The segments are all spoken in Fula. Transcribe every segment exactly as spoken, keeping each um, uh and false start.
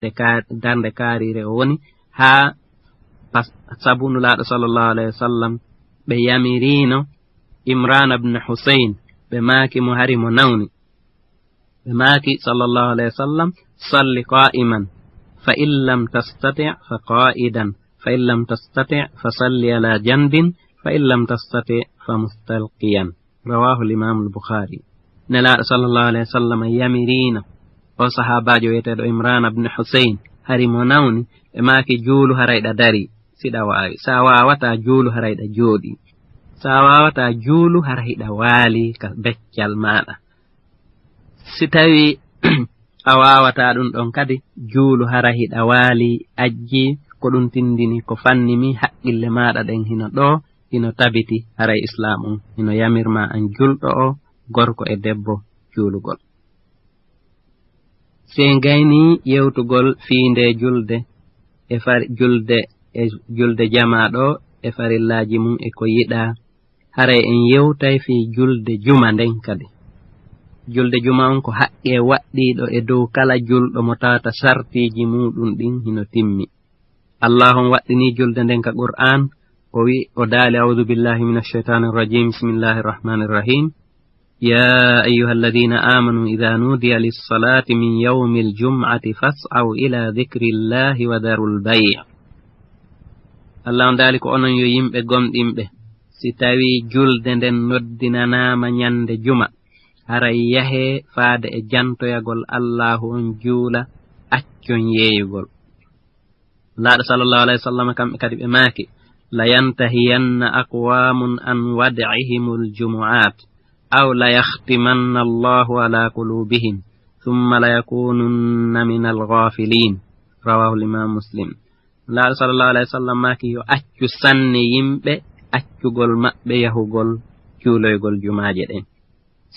darnde ka-, darnde kaariire o woni, haa pas-, sabu Nulaaɗo sallallahu alayhi wa sallam, ɓe yamiriino Imran ibn Husayn, ɓe maaki mo hari mo nawni. Ɓe maaki, sallallahu alayhi wa sallam, "Salli qa'iman, fa in lam tastati' fa qa'idan, fa in lam tastati' fa salli ala janbin, fa in lam tastati' fa mustalqiyan." Rawahu al-Imam al-Bukhari. Nelaaɗo sallallahu alayhi wa sallam yamiriino o sahaabaajo wiyeteeɗo Imran ibn Husayn, hari mo nawni, ɓe maaki, "Juulu haray ɗa dari, si ɗa waawi. Sa waawataa juulu haray ɗa jooɗi. Sa waawataa juulu hara hiɗa waali ka beccal maaɗa. Si tawii a waawataa ɗum ɗon kadi, juulu hara hiɗa waali, ajji, ko ɗum tindini ko fanni mi haqqille maaɗa ɗen hino ɗoo, hino tabiti, haray Islaam on hino yamirma an julɗo o, gorko e debbo, juulugol." Si en gaynii yewtugol fii ndee julde e far-, julde e julde jamaa ɗoo e farillaaji mum e ko yiɗaa, haray en yewtay fii julde juma nden kadi. Julde juma on ko haqqee waɗɗiiɗo e dow kala julɗo mo tawata sartiiji muuɗum ɗin hino timmi. Allaahu on waɗɗinii julde nden ka Qur'aan, o wi-, o daali, "A'udhu billahi minash shaytanir rajim. Bismillahir rahmanir rahim. Ya ayyuhalladhina amanu idha nudiya lis-salati min yawmil jum'ati fas'aw ila dhikrillahi wa dharul bay'." Allah on daali, "Ko onon yo yimɓe gomɗinɓe, si tawii julde nden noddinanaama ñande juma, haray yahee faade e jantoyagol Allaahu on juula, accon yeeyugol." Laaɗo sallallahu alayhi wa sallam kamɓe kadi ɓe maaki, "La yantahiyanna aqwamun an wad'ihimul jumu'at, aw la yakhtimanna Allahu ala qulubihim, thumma la yakununna minal ghafilin." Rawahu al-Imam Muslim. Laaɗo sallallahu alayhi wa sallam maaki, "Yo accu sanne yimɓe accugol maɓɓe yahugol juuloygol jumaaje ɗen.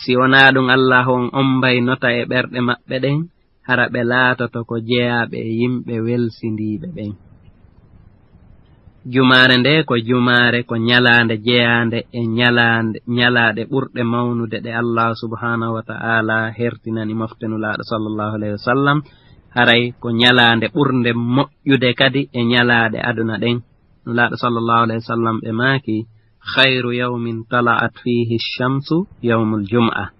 Si wonaa ɗum, Allaahu on ommbay nota e ɓerɗe maɓɓe ɗen, hara ɓe laatoto ko jeyaaɓe e yimɓe welsindiiɓe ɓen." Jumaare nde ko jumaare, ko ñalaande jeyaande e ñalaande, ñalaaɗe ɓurɗe mawnude ɗe Allah subhanahu wa ta'ala hertinani mofte Nulaaɗo sallallahu alayhi wa sallam. Haray ko ñalaande ɓurnde moƴƴude kadi e ñalaaɗe aduna ɗen. Nulaaɗo sallallahu alayhi wa sallam ɓe maaki, "Khayru yawmin tala'at fihi shamsu yawmul jum'a,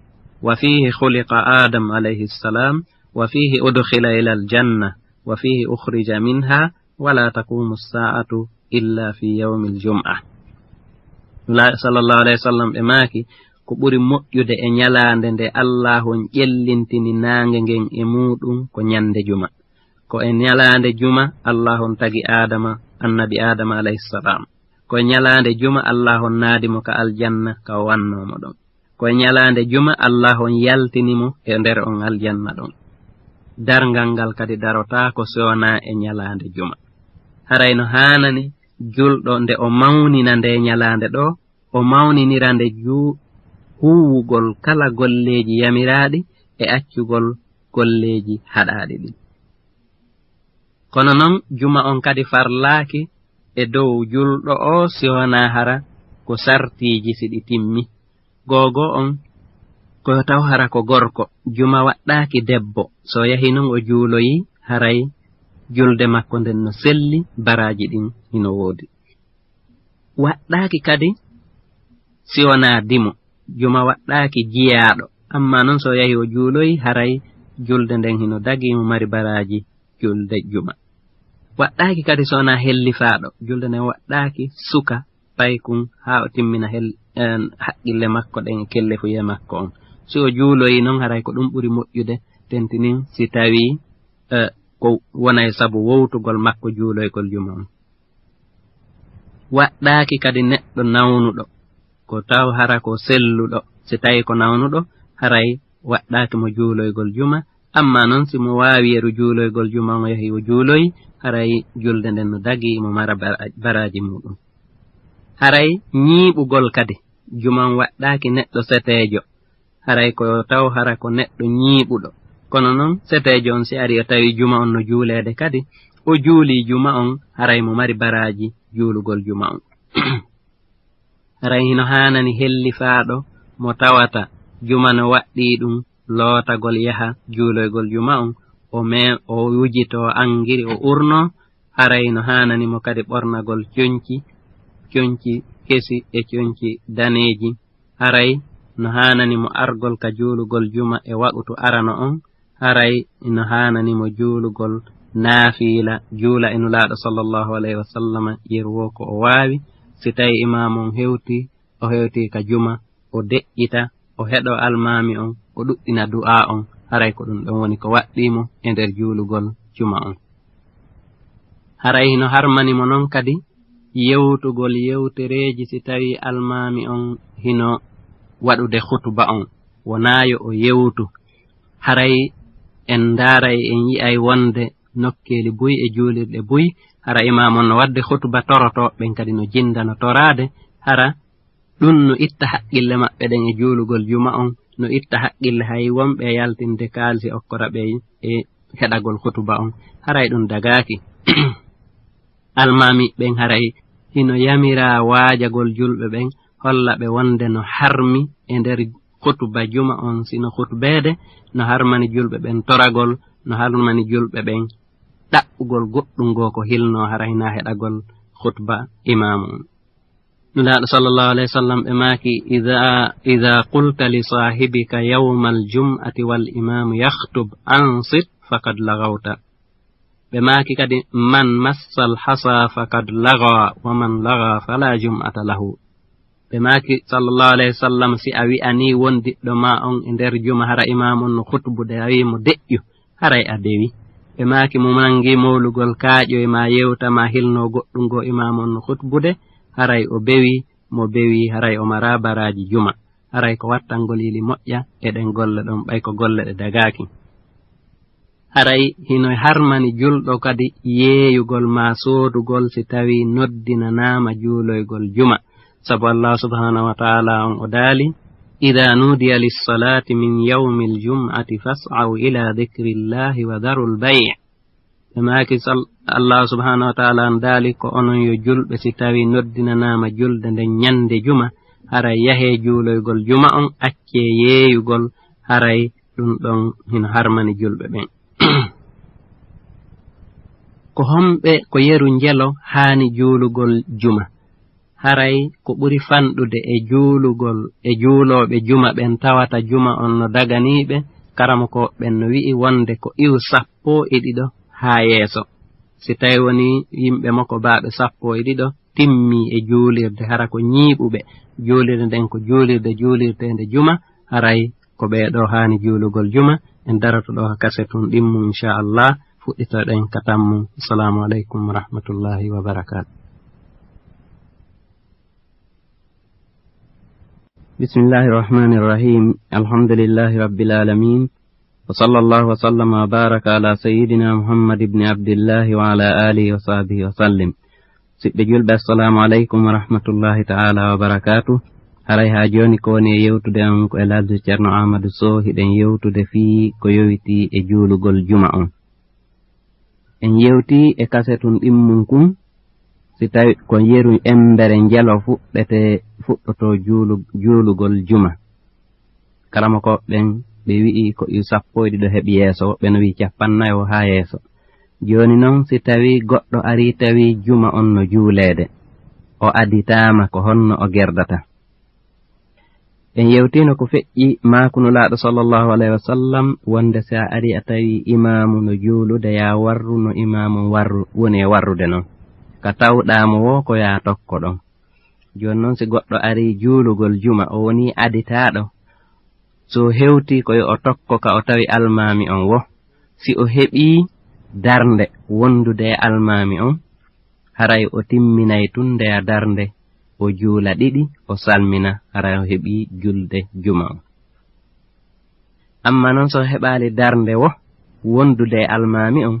wa fihi khuliqa Adam alayhi salam, wa fihi udkhila ila al-janna, wa fihi ukhrija minha, wa la taqumu as-sa'atu illa fi yawmil jum'a." Nulaaɗo sallallahu alayhi wa sallam ɓe maaki, "Ko ɓuri moƴƴude e ñalaande nde Allaahu on ƴellintini naange ngen e muuɗum ko ñande juma. Ko e ñalaande juma Allaahu on tagi Aadama, annabi Aadama alayhi salam. Ko e ñalaande juma Allaahu on naadi mo ka aljanna ka o wannoo mo ɗon. Ko e ñalaande juma Allaahu on yaltini mo e nder on aljanna ɗon. Darngal ngal kadi darotaako si wonaa e ñalaande juma." Haray no haanani julɗo nde o mawnina nde ñalaande ɗo, o mawninira nde juu-, huuwugol kala golleeji yamiraaɗi e accugol golleeji haɗaaɗi ɗin. Kono non, juma on kadi farlaaki e dow julɗo o, si wonaa hara ko sartiiji si ɗi timmi. Googo on, ko yo taw hara ko gorko, juma waɗɗaaki debbo. So yahi non o juuloyi, haray julde makko nden no selli, baraaji ɗin hino woodi. Waɗɗaaki kadi si wonaa dimo. Juma waɗɗaaki jiyaaɗo. Amma non, so yahi o juuloyi, haray julde nden hino dagii, mo mari baraaji julde juma. Waɗɗaaki kadi so wonaa hellifaaɗo. Julde nden waɗɗaaki suka paykun haa o timmina hel-, en, haqqille makko ɗen e kellefuyee makko on. Si o juuloyi non, haray ko ɗum ɓuri moƴƴude, tentinin si tawii, eh, ko wonay sabu wowtugol makko juuloygol juma on. Waɗɗaaki kadi neɗɗo nawnuɗo, ko taw hara ko selluɗo. Si tawi ko nawnuɗo, haray waɗɗaaki mo juuloygol juma. Amma non, si mo waawi yeru juuloygol juma on, o yahi o juuloyi, haray julde nden no dagii, mo mara bara-, baraaji muuɗum. Haray ñiiɓugol kadi, juma on waɗɗaaki neɗɗo seteejo. Haray ko taw hara ko neɗɗo ñiiɓuɗo. Kono non, seteejo on, si ari o tawi juma on no juuleede kadi, o juulii juma on, haray mo mari baraaji juulugol juma on. Haray hino haanani hellifaaɗo mo tawata juma no waɗɗii ɗum lootagol yaha juuloygol juma on, o me-, o wujitoo angiri, o urnoo, haray no haanani mo kadi ɓornagol conci, conci kesi e conci daneeji. Haray no haanani mo argol ka juulugol juma e waqutu arano on. Haray no haanani mo juulugol naafiila, juula e Nulaaɗo sallallahu alayhi wa sallam yeru woo ko o waawi. Si tawi imaamu on hewti, o hewti ka juma, o deƴƴita, o heɗo almaami on, o ɗuɗɗina du'aa on, haray ko ɗum ɗon woni ko waɗɗii mo e nder juulugol juma on. Haray hino harmani mo non kadi yewtugol yewtereeji si tawi almaami on hino waɗude khutba on, wonaa yo o yewtu. Haray en ndaaray, en yi'ay wonde nokkeeli buy e juulirɗe buy, hara imaamu on no waɗde khutba, torotooɓe ɓen kadi no jinda, no toraade, hara ɗum no itta haqqille maɓɓe ɗen e juulugol juma on, no itta haqqille hay wonɓe e yaltinde kaalisi okkora ɓe e heɗagol khutba on. Haray ɗum dagaaki. Almaami ɓen haray hino yamira waajagol julɓe ɓen, holla ɓe wonde no harmi e nder khutba juma on, sino khutbeede, no harmani julɓe ɓen toragol, no harmani julɓe ɓen ɗaɓɓugol goɗɗum goo ko hilnoo hara hinaa heɗagol khutba imaamu on. Nulaaɗo sallallahu alayhi wa sallam ɓe maaki, "Idha, idha qulta li sahibika yawmal jum'ati wal imamu yakhtub, ansit, faqad laghawta." Ɓe maaki kadi, "Man massal hasa faqad lagha, wa man lagha fala jum'ata lahu." Ɓe maaki, sallallahu alayhi wa sallam, "Si a wi'anii wondiɗɗo maa on e nder juma hara imaamu on no khutbude, a wi'i mo, 'Deƴƴu,' haray a dewi." Ɓe maaki, "Mo nangi mowlugol kaaƴoy maa yewta maa hilnoo goɗɗum goo imaamu on no khutbude, haray o bewi, mo bewi, haray o maraa baraaji juma. Haray ko wattangol yili moƴƴa e ɗen golle ɗon, ɓay ko golle ɗe dagaaki." Haray hino harmani julɗo kadi yeeyugol maa soodugol si tawii noddinanaama juuloygol juma. Sabu Allah subhanahu wa ta'ala on o daali, "Idha nudiya lis-salati min yawmil jum'ati fas'aw ila dhikrillahi wa dharul bay'." Ɓe maaki sal-, Allah subhanahu wa ta'ala on daali, "Ko onon yo julɓe, si tawii noddinanaama julde nden ñande juma, haray yahee juuloygol juma on, accee yeeyugol, haray ɗum ɗon hino harmani julɓe ɓen." Ko homɓe ko yeru njelo haani juulugol juma? Haray ko ɓuri fanɗude e juulugol, e juulooɓe juma ɓen tawata juma on no daganii ɓe, karamokooɓe ɓen no wi'i wonde ko iw sappo e ɗiɗo haa yeeso. Si tawi woni yimɓe mokobaaɓe sappo e ɗiɗo timmii e juulirde, hara ko ñiiɓuɓe, juulirde nden ko juulirde juulirteende juma, haray ko ɓee ɗoo haani juulugol juma. En daroto ɗoo ha kaset on ɗimmu, inchallah, fuɗɗitoɗen ka tammu. Assalamu aleykum wa rahmatullahi wa barakatuh. Bismillahi rahmani rahim. Alhamdulillahi rabbil alamin. Wa sallallahu wa sallama wa baraka ala sayyidina Muhammad ibn Abdillahi wa ala alihi wa sahbihi wa sallim. Siɓɓe julɓe, assalamu aleykum wa rahmatullahi ta'ala wa barakatuh. Haray haa jooni ko woni e yewtude am ko El Hadji Ceerno Aamadu Sow, hiɗen yewtude fii ko yowitii e juulugol juma on. En yewtii e kasetun ɗimmun kun, si tawi ko yeru embere njelo fuɗɗete, fuɗɗotoo juulu-, juulugol juma. Karamokooɓe ɓen, ɓe wi'i ko iw sappo e ɗiɗo heɓi yeeso, woɓɓe no wi'i cappannayo haa yeeso. Jooni non, si tawii goɗɗo arii tawii juma on no juuleede, o aditaama, ko honno o gerdata? En yewtiino ko feƴƴi maaku Nulaaɗo sallallahu alayhi wa sallam, wonde si a arii a tawii imaamu no juulude, yaa warru no imaamu on warru, woni e warrude non. Ka tawɗaa mo woo, ko yaa tokko ɗon. Jooni non, si goɗɗo arii juulugol juma, o wonii aditaaɗo, so hewtii ko yo o tokko ka o tawi almaami on woo. Si o heɓii darnde wondude e almaami on, haray o timminay tun ndeya darnde, o juula ɗiɗi, o salmina, haray o heɓii julde juma on. Amma non, so heɓaali darnde woo wondude e almaami on,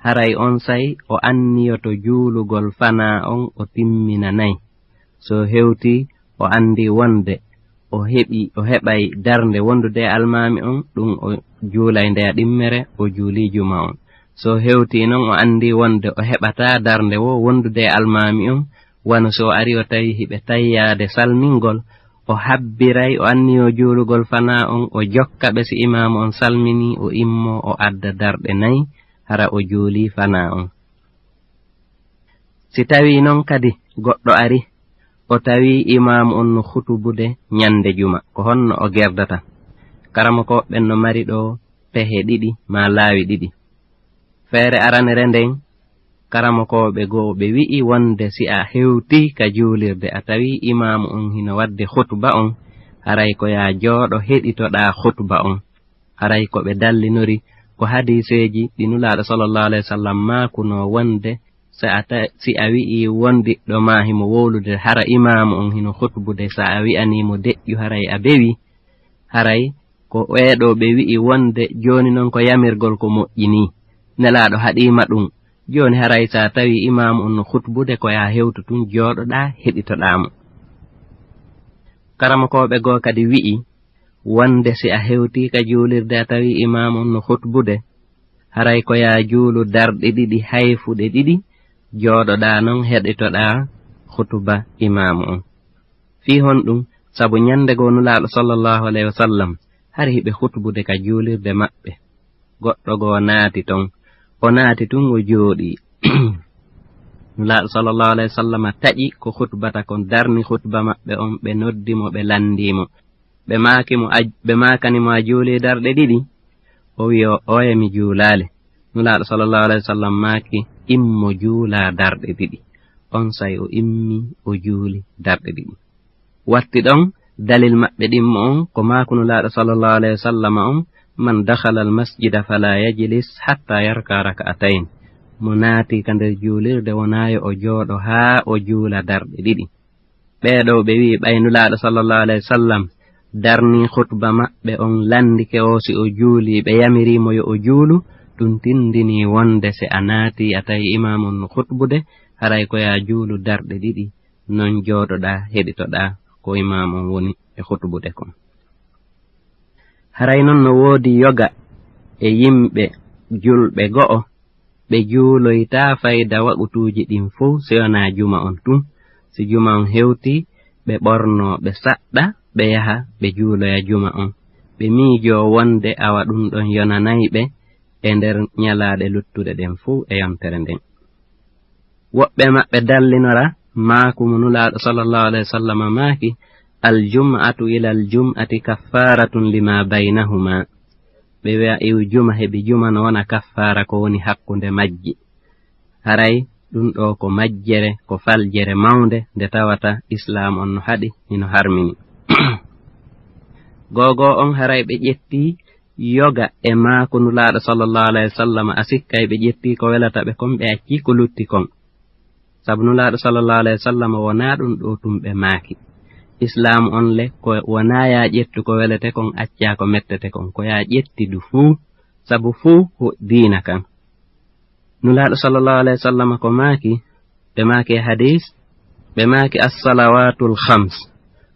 haray on say o anniyoto juulugol fanaa on, o timminanay. So hewtii, o anndii wonde o heɓi, o heɓay darnde wondude e almaami on, ɗum o juulay ndeya ɗimmere, o juulii juma on. So hewtii non, o anndii wonde o heɓataa darnde woo wondude e almaami on, wano so o arii o tawi hiɓe tayyaade salmingol, o habbiray, o anniyo juulugol fanaa on, o jokka ɓe si imaamu on salminii, o immoo, o adda darɗe nay, hara o juulii fanaa on. Si tawii non kadi goɗɗo ari, o tawii imaamu on no hutubude ɲande juma, ko honno o gerdata? Karamokooɓe ɓen no mari ɗoo pehe ɗiɗi maa laawi ɗiɗi. Feere aranere nden, karamokooɓe goo ɓe wi'i wonde si a hewtii ka juulirde, a tawii imaamu on hino waɗde hutuba on, haray ko yaa jooɗo heɗitoɗaa hutuba on. Haray ko ɓe dallinori ko hadiiseeji ɗi Nulaaɗo sallallahu alayhi wa sallam maakunoo wonde si a ta-, si a wi'ii wondiɗɗo maa himo wowlude hara imaamu on hino hutubude, si a wi'anii mo deƴƴu haray a bewii, haray ko ɓee ɗoo ɓe wi'i wonde jooni non ko yamirgol ko moƴƴinii. Nelaaɗo haɗii ma ɗum. Jooni haray si a tawii imaamu on no hutubude ko yaa hewtu tun jooɗoɗaa heɗitoɗaa mo. Karamokooɓe goo kadi wi'i wonde si a hewtii ka juulirde a tawii imaamu on no hutubude, haray ko yaa juulu darɗe ɗiɗi hayfuɗe ɗiɗi, jooɗoɗaa non heɗitoɗaa hutuba imaamu on. Fii honɗum? Sabu ɲande goo Nulaaɗo sallallahu alayhi wa sallam hari hiɓe hutubude ka juulirde maɓɓe. Goɗɗo goo naati ton. O naati tun o jooɗii. Nulaaɗo sallallahu alayhi wa sallam taƴi ko hutubata kon, darni hutuba maɓɓe on, ɓe noddi mo, ɓe lanndii mo. Ɓe maaki mo, a, ɓe maakani mo, "A juulii darɗe ɗiɗi?" O wi'i, "Ooya, mi juulaali." Nulaaɗo sallallahu alayhi wa sallam maaki, "Immo juulaa darɗe ɗiɗi." Onsay o immi, o juuli darɗe ɗiɗi. Watti ɗon, dalil maɓɓe ɗimmo on, ko maaku Nulaaɗo sallallahu alayhi wa sallam on, "Man dakhala al masjida fala yajlis hatta yarka rak'atayn." Mo naati ka nder juulirde, wonaa yo o jooɗo haa o juula darɗe ɗiɗi. Ɓee ɗoo ɓe wi'i, ɓay Nulaaɗo sallallahu alayhi wa sallam darnii khutba maɓɓe on, lanndike o si o juulii, ɓe yamirii mo yo o juulu, ɗum tinndinii wonde si a naatii a tawi imaamu on no khutbude, haray ko yaa juulu darɗe ɗiɗi, non jooɗoɗaa, heɗitoɗaa ko imaamu on woni e khutbude kon. Haray non no woodi yoga e yimɓe julɓe go'o, ɓe juuloytaa fayda waqtuuji ɗin fow si wonaa juma on tun. Si juma on hewtii, ɓe ɓornoo, ɓe saɗɗa, ɓe yaha, ɓe juuloya juma on. Ɓe miijoo wonde awa ɗum ɗon yonanay ɓe e nder ɲalaaɗe luttuɗe ɗen fow e yontere nden. Woɓɓe maɓɓe dallinora maaku mo Nulaaɗo sallallahu alayhi wa sallam maaki, "Al jum'atu ila al jum'ati kaffaratun lima baynahuma." Ɓe wi'a, iw juma heɓi juma no wona kaffaara ko woni hakkunde majji. Haray ɗum ɗoo ko majjere, ko faljere mawnde nde tawata Islaam on no haɗi, hino harmini. Googoo on haray ɓe ƴettii yoga e maaku Nulaaɗo sallallahu alayhi wa sallam, a sikkay ɓe ƴettii ko welata ɓe kon, ɓe accii ko lutti kon. Sabu Nulaaɗo sallallahu alayhi wa sallam wonaa ɗum ɗoo tun ɓe maaki. Islaam on le, ko wonaa yaa ƴettu ko welete kon, accaa ko mettete kon, ko yaa ƴetti du fuu, sabu fuu ko diina kan. Nulaaɗo sallallahu alayhi wa sallam ko maaki, ɓe maaki e hadiis, ɓe maaki, "As-salawaatul khams,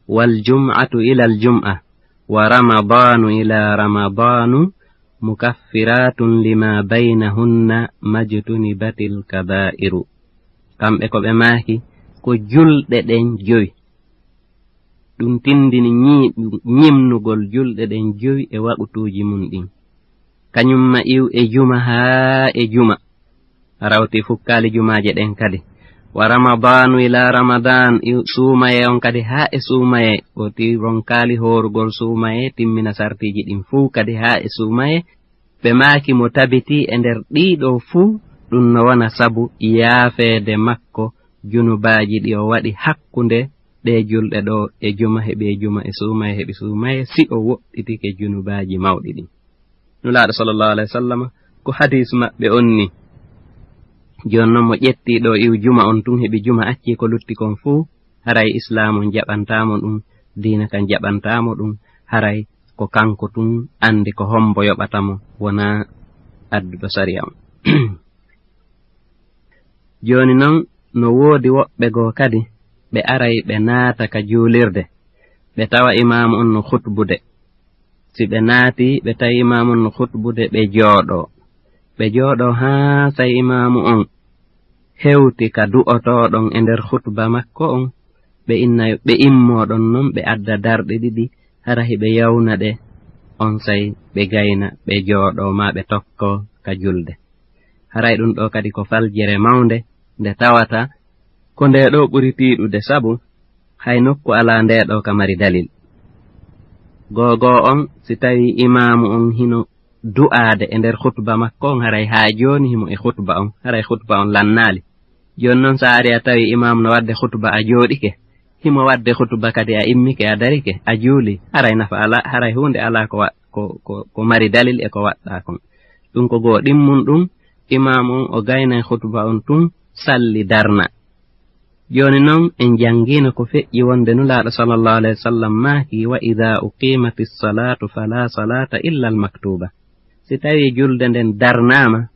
wal jum'atu ila al jum'a, wa ramadaanu ila ramadaanu, mukaffiratun lima baynahunna majtunibatil kabaa'iru." Kamɓe ko ɓe maaki, ko julɗe ɗen jowi. Ɗum tindini ñi-, ñimnugol julɗe ɗen jowi e waqtuuji mum ɗin. Kañum ma iw e juma haa e juma. Rawti fukkaali jumaaje ɗen kadi. Wa ramadaanu ila ramadaan, iw suumayee on kadi haa e suumayee. O ti ronkaali hoorugol suumayee, timmina sartiiji ɗin fuu kadi haa e suumayee. Ɓe maaki mo tabitii e nder ɗii ɗoo fuu, ɗum no wona sabu yaafeede makko junubaaji ɗi o waɗi hakkunde ɗee julɗe ɗoo e juma heɓi e juma e suumayee heɓi suumayee, si o woɗɗitike junubaaji mawɗi ɗin. Nulaaɗo sallallahu alayhi wa sallam, ko hadiis maɓɓe on ni. Jooni non mo ƴettii ɗoo iw juma on tun heɓi juma accii ko lutti kon fuu, haray Islaam on jaɓantaa mo ɗum, diina kan jaɓantaa mo ɗum, haray ko kanko tun anndi ko hombo yoɓata mo, wonaa adduɗo sariya on. Jooni non, no woodi woɓɓe goo kadi, ɓe aray ɓe naata ka juulirde, ɓe tawa imaamu on no khutbude. Si ɓe naatii, ɓe tawi imaamu on no khutbude, ɓe jooɗoo. Ɓe jooɗoo haa say imaamu on hewti ka du'otooɗon e nder khutba makko on, ɓe inna, ɓe immoɗon non, ɓe adda darɗe ɗiɗi, hara hiɓe yawna ɗe, onsay ɓe gayna, ɓe jooɗoo, maa ɓe tokkoo ka julde. Haray ɗun ɗoo kadi ko faljere mawnde, nde tawata ko ndee ɗoo ɓuri tiiɗude, sabu hay nokku alaa ndee ɗoo ka mari dalil. Goo goo on, si tawii imaamu on hino du'aade e nder khutba makko on, haray haa jooni himo e khutba on, haray khutba on lannaali. Jooni non, si a arii a tawii imaamu no waɗde khutba, a jooɗike, himo waɗde khutba kadi, a immike, a darike, a juulii, haray nafa alaa, haray huunde alaa ko wa-, ko, ko, ko mari dalil e ko waɗɗaa kon. Ɗun ko goo. Ɗimmun ɗun, imaamu on o gaynay khutba on tun, salli darna. Jooni non, en janngiino ko feƴƴi wonde Nulaaɗo sallallahu alayhi wa sallam maaki: "Wa idha uqimatis salatu fala salata illa al maktuba." Si tawii julde nden darnaama,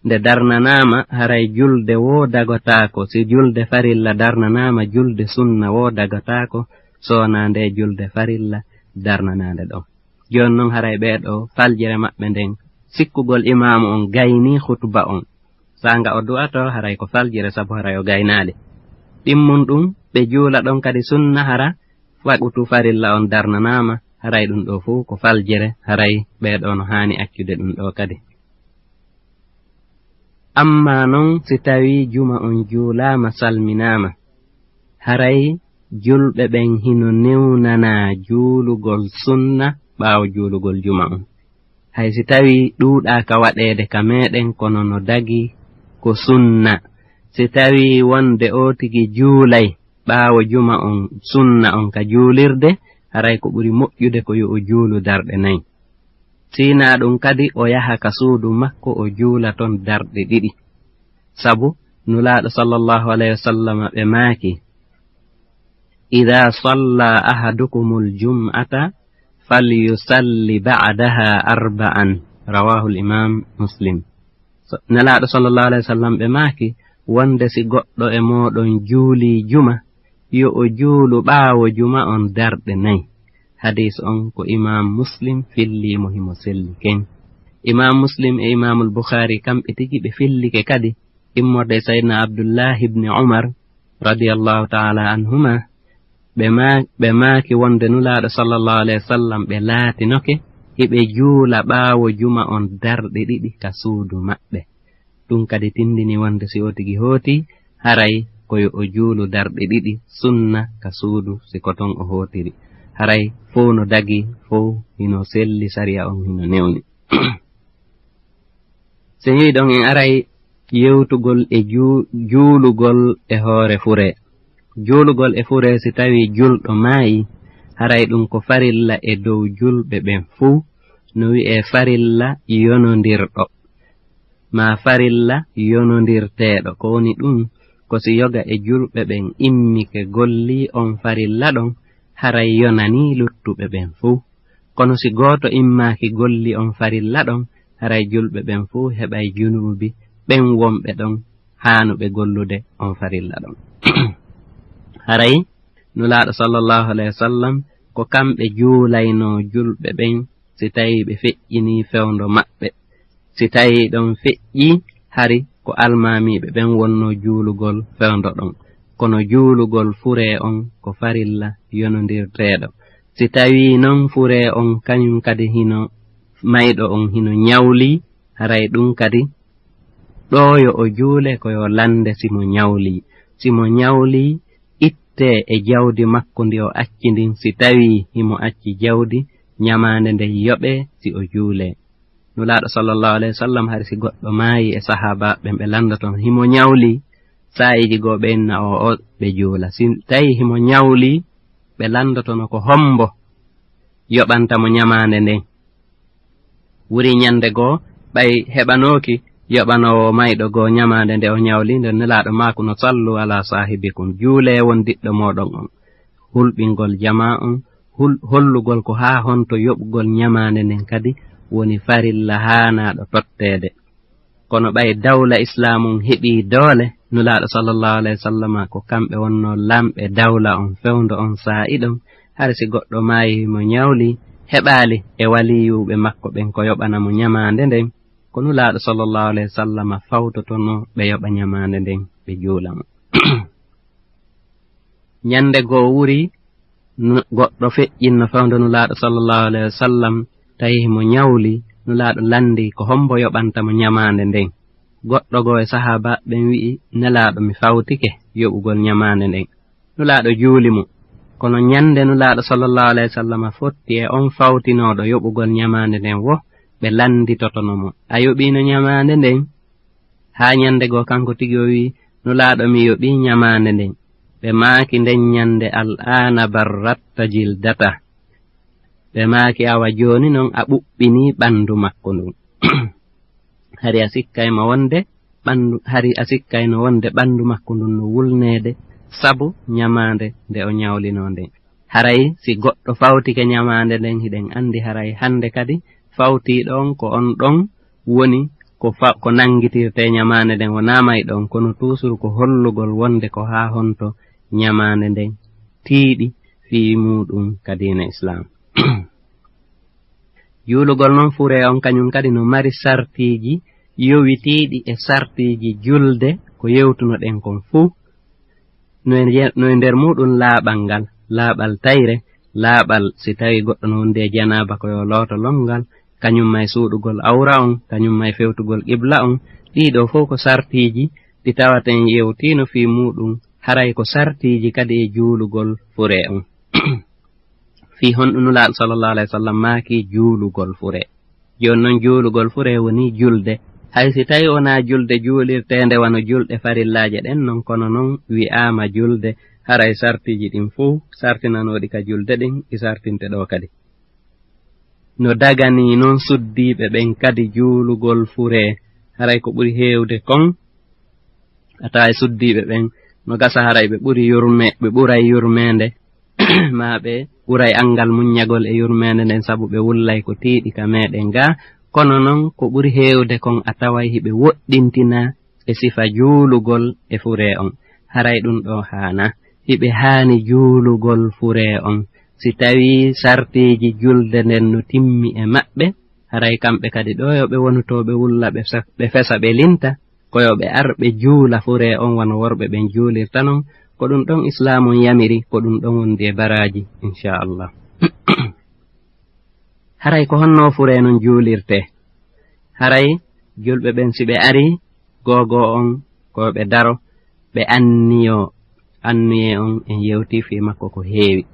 nde darnanaama, haray julde woo dagotaako. Si julde farilla darnanaama, julde sunna woo dagotaako, so wonaa nde julde farilla darnanaande ɗon. Jooni non, haray ɓee ɗoo faljere maɓɓe nden, sikkugol imaamu on gaynii khutba on. Saanga o du'ato, haray ko faljere, sabu haray o gaynaali. Ɗimmun ɗun, ɓe juula ɗon kadi sunna, hara waqutu farilla on darnanaama, haray ɗun ɗoo fow ko faljere, haray ɓee ɗoo no haani accude ɗun ɗoo kadi. Ammaa non, si tawii juma on juulaama, salminaama, haray julɓe ɓen hino newnanaa juulugol sunna ɓaawo juulugol juma on. Hay si tawii ɗuuɗaaka waɗeede ka meɗen, kono no dagii ko sunna. Si tawii wonde oo tigi juulay ɓaawo juma on, sunna on ka juulirde, haray ko ɓuri moƴƴude ko yo o juulu darɗe nay. Si hinaa ɗun kadi, o yaha ka suudu makko, o juula ton darɗe ɗiɗi. Sabu Nulaaɗo sallallahu alayhi wa sallam ɓe maaki: "Idha salla ahadukumul jum'ata falyusalli ba'daha arba'an." Rawahul Imam Muslim. So, Nelaaɗo sallallahu alayhi wa sallam ɓe maaki wonde si goɗɗo e mooɗon juulii juma, yo o juulu ɓaawo juma on darɗe nay. Hadiis on ko Imaam Muslim fillii mo, himo selli ken. Imaam Muslim e Imaamul Bukhaari kamɓe tigi ɓe fillike kadi immorde e Sayyidina Abdullah ibn Umar radiyallahu ta'ala anhuma, ɓe ma-, ɓe maaki wonde Nulaaɗo sallallahu alayhi wa sallam ɓe laatinoke hiɓe juula ɓaawo juma on darɗe ɗiɗi ka suudu maɓɓe. Ɗum kadi tindini wonde si o tigi hooti, haray ko yo o juulu darɗe ɗiɗi sunna ka suudu, si ko ton o hootiri. Haray fow no dagi, fow hino selli, sariya on hino newni. So yehi ɗon, en aray yewtugol e juu-, juulugol e hoore furee. Juulugol e furee, si tawii julɗo maayi, haray ɗum ko farilla e dow julɓe ɓen fuu, no wi'ee farilla yonondirɗo, maa farilla yonondirteeɗo. Ko woni ɗum, ko si yoga e julɓe ɓen immike gollii on farilla ɗon, haray yonanii luttuɓe ɓen fuu. Kono si gooto immaaki gollii on farilla ɗon, haray julɓe ɓen fuu heɓay junuubi ɓen wonɓe ɗon haanuɓe gollude on farilla ɗon. Haray Nulaaɗo sallallahu alayhi wa sallam, ko kamɓe juulaynoo julɓe ɓen si tawii ɓe feƴƴinii fewndo maɓɓe. Si tawii ɗon feƴƴii, hari ko almaamiiɓe ɓen wonnoo juulugol fewndo ɗon. Kono juulugol furee on ko farilla yonondirteeɗo. Si tawii non furee on kañum kadi hino, mayɗo on hino ñawlii, haray ɗum kadi ɗoo yo o juule, ko yo lannde si mo ñawlii. Si mo ñawlii, ittee e jawdi makko ndi o acci ndin, si tawii himo acci jawdi, ñamaande nden yoɓee si o juulee. Nulaaɗo sallallahu alayhi wa sallam, hari si goɗɗo maayi e sahaabaaɓe ɓen, ɓe lanndotono himo ñawlii, saa'iiji goo ɓe inna o, o, ɓe juula. Si tawii himo ñawlii, ɓe lanndotono ko hombo yoɓanta mo ñamaande nden. Wuri ñande goo, ɓay heɓanooki yoɓanoowo mayɗo goo ñamaande nde o ñawlii, nden Nelaaɗo maakuno: "Sallu ala saahibikum, juulee wondiɗɗo mooɗon on." Hulɓingol jamaa on, hul-, hollugol ko haa honto yoɓugol ñamaande nden kadi woni farilla haanaaɗo totteede. Kono ɓay dawla Islaamu on heɓii doole, Nulaaɗo sallallahu alayhi wa sallama, ko kamɓe wonnoo lamɓe dawla on fewndo on saa'i ɗon, hari si goɗɗo maayi mo ñawlii, heɓaali e waliyuuɓe makko ɓen ko yoɓana mo ñamaande nden, ko Nulaaɗo sallallahu alayhi wa sallama fawtotonoo ɓe yoɓa ñamaande nden, ɓe juula mo. Ñande goo wuri, nu-, goɗɗo feƴƴinno fewndo Nulaaɗo sallallahu alayhi wa sallam, tawi mo ñawli, Nulaaɗo lanndi ko hombo yoɓanta mo ñamaande nden. Goɗɗo goo e sahaabaaɓe ɓen wi'i, "Nelaaɗo, mi fawtike yoɓugol ñamaande nden." Nulaaɗo juuli mo. Kono ñande Nulaaɗo sallallahu alayhi wa sallam fotti e on fawtinooɗo yoɓugol ñamaande nden wo, ɓe lannditotono mo, "A yoɓiino ñamaande nden?" Haa ñande goo kanko tigi o wi'i, "Nulaaɗo, mi yoɓii ñamaande nden." Ɓe maaki nden ñande, "Al-aana barratta jildata." Ɓe maaki, "Awa jooni non a ɓuɓɓinii ɓanndu makko ndun." Hari a sikkayno wonde ɓanndu, hari a sikkayno wonde ɓanndu makko ndun no wulneede sabu ñamaande nde o ñawlinoo nden. Haray si goɗɗo fawtike ñamaande nden, hiɗen anndi haray hannde kadi fawtiiɗo on ko on ɗon woni ko fa-, ko nanngitirtee ñamaande nden, wonaa mayɗo on, kono tuusuru ko hollugol wonde ko haa honto ñamaande nden tiiɗi fii muuɗum ka diina Islaam. Juulugol non furee on, kañum kadi no mari sartiiji yowitiiɗi e sartiiji julde ko yewtunoɗen kon fuu. No e nje-, no e nder muuɗum laaɓal ngal, laaɓal tayre, laaɓal si tawii goɗɗo no wondi e janaaba ko yo looto lonngal, kañum ma e suuɗugol awra on, kañum ma e fewtugol qibla on. Ɗii ɗoo fow ko sartiiji ɗi tawaten yewtiino fii muuɗum, haray ko sartiiji kadi e juulugol furee on. Fii honɗum Nulaaɗo sallallahu alayhi wa sallam maaki juulugol furee? Jooni non juulugol furee woni julde. Hay si tawii wonaa julde juulirteende wano julɗe farillaaje ɗen non, kono non wi'aama julde, haray sartiiji ɗin fow sartinanooɗi ka julde ɗin ɗi sartinte ɗoo kadi. No daganii non suddiiɓe ɓen kadi juulugol furee, haray ko ɓuri heewde kon, a taway suddiiɓe ɓen no gasa haray ɓe ɓuri yurme-, ɓe ɓuray yurmeende, maa ɓe ɓuray anngal muññagol e yurmeende nden, sabu ɓe wullay ko tiiɗi ka meɗen gaa. Kono non ko ɓuri heewde kon a taway hiɓe woɗɗintina e sifa juulugol e furee on. Haray ɗum ɗoo haanaa. Hiɓe haani juulugol furee on. Si tawii sartiiji julde nden no timmi e maɓɓe, haray kamɓe kadi ɗoo yo ɓe wonu to ɓe wulla, ɓe sa-, ɓe fesa, ɓe linta, ko yo ɓe ar ɓe juula furee on wano worɓe ɓen juulirta non. Ko ɗum ɗon Islaamu on yamiri, ko ɗum ɗon wondi e baraaji, inchallah. Haray ko honno furee non juulirtee? Haray julɓe ɓen, si ɓe arii, googoo on ko ɓe daro, ɓe anniyoo, anniyee on en yewtii fii makko ko heewi.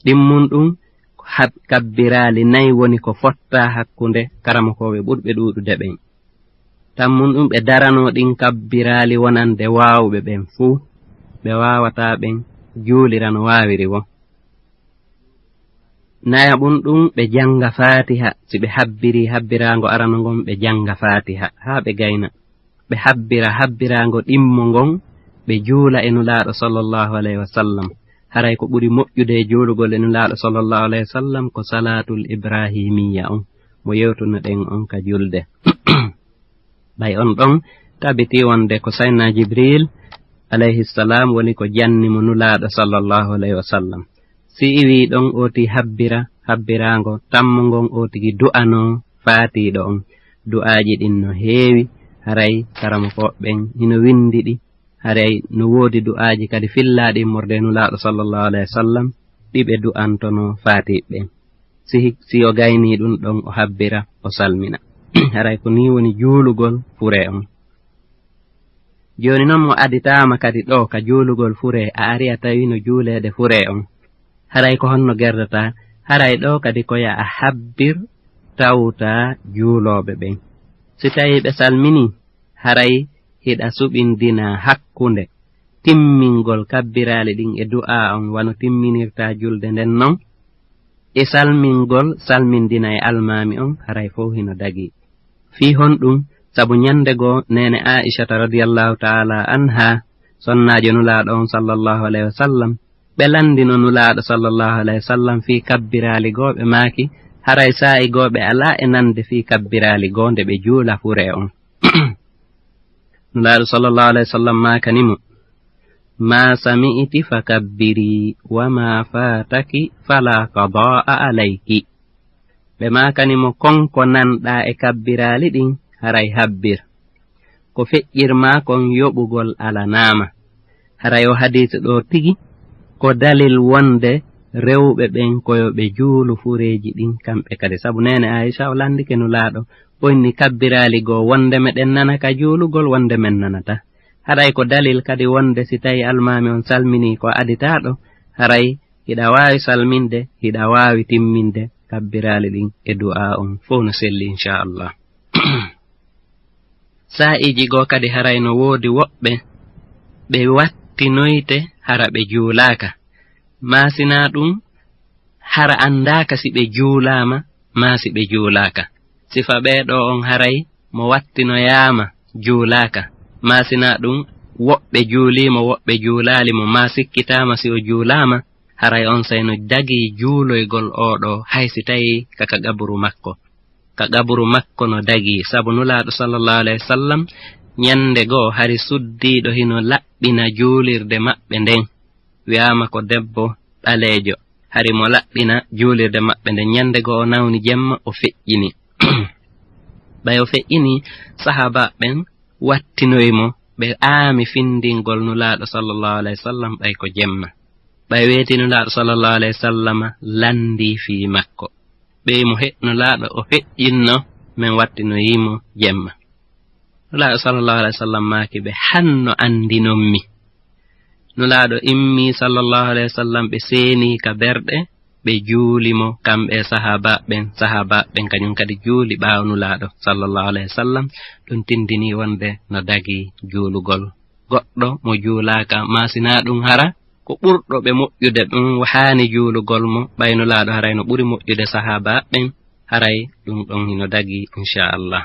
Ɗimmun ɗum, hab-, kabbiraali nayi woni ko fottaa hakkunde karamokooɓe ɓurɓe ɗuuɗude ɓen. Tammun ɗum, ɓe daranoo ɗin kabbiraali wonande waawuɓe ɓen fuu, ɓe waawataa ɓen juulira no waawiri woo. Nayaɓun ɗum, ɓe jannga Faatiha, si ɓe habbirii habbiraango arano ngon, ɓe jannga Faatiha haa ɓe gayna. Ɓe habbira habbiraango ɗimmo ngon, ɓe juula e Nulaaɗo sallallahu alayhi wa sallam. Haray ko ɓuri moƴƴude e juulugol e Nulaaɗo sallallahu alayhi wa sallam ko salaatul ibrahimiyya on, mo yewtunoɗen on ka julde. Ɓay on ɗon tabitii wonde ko Sayyidina Jibril alayhi salam woni ko janni mo Nulaaɗo sallallahu alayhi wa sallam. Si iwii ɗon, ooti habbira, habbiraango tammo ngon, ootigi du'anoo faatiiɗo on. Du'aaji ɗin no heewi, haray karamokooɓe ɓen hino winndi ɗi, haray no woodi du'aaji kadi fillaaɗi immorde e Nulaaɗo sallallahu alayhi wa sallam, ɗi ɓe du'antonoo faatiiɓe ɓen. Si hi-, si o gaynii ɗum ɗon, o habbira, o salmina. Haray ko nii woni juulugol furee on. Jooni non mo aditaama kadi ɗoo ka juulugol furee, a ari a tawi no juuleede furee on. Haray ko honno gerdataa? Haray ɗoo kadi ko yo a habbir tawta juulooɓe ɓen. Si tawii ɓe salminii, haray hiɗa suɓindina hakkunde timmingol kabbiraali ɗin e du'aa on wano timminirtaa julde nden non, e salmingol salmindina e almaami on, haray fow hino dagii. Fii honɗum? Sabu ñande goo, neene Aa'ishata radiyallahu ta'ala anha, sonnaajo Nulaaɗo on sallallahu alayhi wa sallam, ɓe lanndino Nulaaɗo sallallahu alayhi wa sallam fii kabbiraali goo, ɓe maaki, haray saa'i goo ɓe alaa e nande fii kabbiraali goo nde ɓe juula furee on. Nulaaɗo sallallahu alayhi wa sallam maakani mo, "Ma sami'ti fakabbiri, wa ma fataki fala qadaa'a alayki." Ɓe maakani mo, "Kon ko nanɗaa e kabbiraali ɗin, haray habbir. Ko feƴƴir maa kon yoɓugol alanaama." Haray o hadiisu ɗoo tigi, Ko dalil wonde rewɓe ɓen ko yo ɓe juulu fureeji ɗin kamɓe kadi. Sabu neene Aisha o lanndike Nulaaɗo, o inni kabbiraali goo wonde meɗen nana ka juulugol, wonde men nanata. Haray ko dalil kadi wonde si tawi almaami on salminii ko aditaaɗo, haray hiɗa waawi salminde, hiɗa waawi timminde kabbiraali ɗin e du'aa on fow no selli, inchallah. Saa'iiji goo kadi haray no woodi woɓɓe ɓe wattinoyte hara ɓe juulaaka. Maa sinaa ɗum, hara anndaaka si ɓe juulaama, maa si ɓe juulaaka. Sifa ɓee ɗoo on haray mo wattinoyaama juulaaka. Maa sinaa ɗum, woɓɓe juulii mo, woɓɓe juulaali mo, maa sikkitaama si o juulaama, haray onsay no dagii juuloygol oo ɗoo, hay si tawii ka ka qaburu makko. Ka qaburu makko no dagii, sabu Nulaaɗo sallallahu alayhi wa sallam, ñannde goo hari suddiiɗo hino laɓɓina juulirde maɓɓe nden. Wi'aama ko debbo ɓaleejo, hari mo laɓɓina juulirde maɓɓe nden. Ñannde goo o nawni jemma, o feƴƴini. Ɓay o feƴƴini, sahaabaaɓe ɓen wattinoyi mo, ɓe aami findingol Nulaaɗo sallallahu alayhi wa sallam ɓay ko jemma. Ɓay weeti Nulaaɗo sallallahu alayhi wa sallam lanndii fii makko. Ɓey mo he-, Nulaaɗo o feƴƴinno, men wattinoyii mo jemma. Nulaaɗo sallallahu alayhi wa sallam maaki ɓe, "Hanno anndinon mi." Nulaaɗo immii sallallahu alayhi wa sallam, ɓe seenii ka berɗe, ɓe juuli mo, kamɓe e sahaabaaɓe ɓen. Sahaabaaɓe ɓen kañum kadi juuli ɓaawo Nulaaɗo sallallahu alayhi wa sallam. Ɗum tindinii wonde no dagii juulugol goɗɗo mo juulaaka, maa sinaa ɗum hara ko ɓurɗo ɓe moƴƴude ɗum haani juulugol mo, ɓay Nulaaɗo haray no ɓuri moƴƴude sahaabaaɓe ɓen, haray ɗum ɗon hino dagii, inchallah.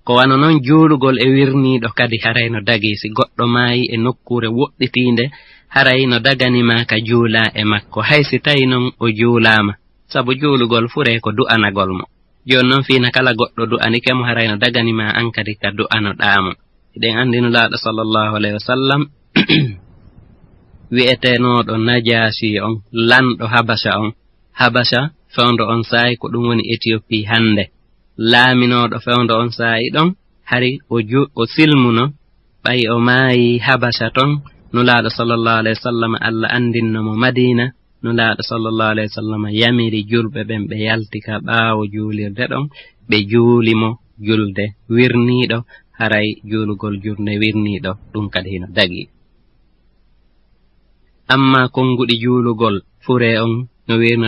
Ko wano non juulugol e wirniiɗo kadi haray no dagii. Si goɗɗo maayi e nokkuure woɗɗitiinde, haray no dagani ma ka juulaa e makko, hay si tawi non o juulaama. Sabu juulugol furee ko du'anagol mo. Jooni non fii na kala goɗɗo du'anike mo, haray no dagani ma an kadi ka du'anoɗaa mo. Hiɗen anndi Nulaaɗo sallallahu alayhi wa sallam, wi'etenooɗo Najaasi on, lanɗo Habasha on. Habasha, fewndo on saa'i ko ɗum woni Ethiopie hannde. Laaminooɗo fewndo on saa'i ɗon, hari o ju-, o silmuno, ɓay o maayi Habasha ton, Nulaaɗo sallallahu alayhi wa sallam, Allah anndinno mo Madiina, Nulaaɗo sallallahu alayhi wa sallam yamiri julɓe ɓen, ɓe yalti ka ɓaawo juulirde ɗon, ɓe juuli mo julde wirniiɗo, haray juulugol julde wirniiɗo, ɗum kadi hino dagii. Amma konnguɗi juulugol furee on no wirno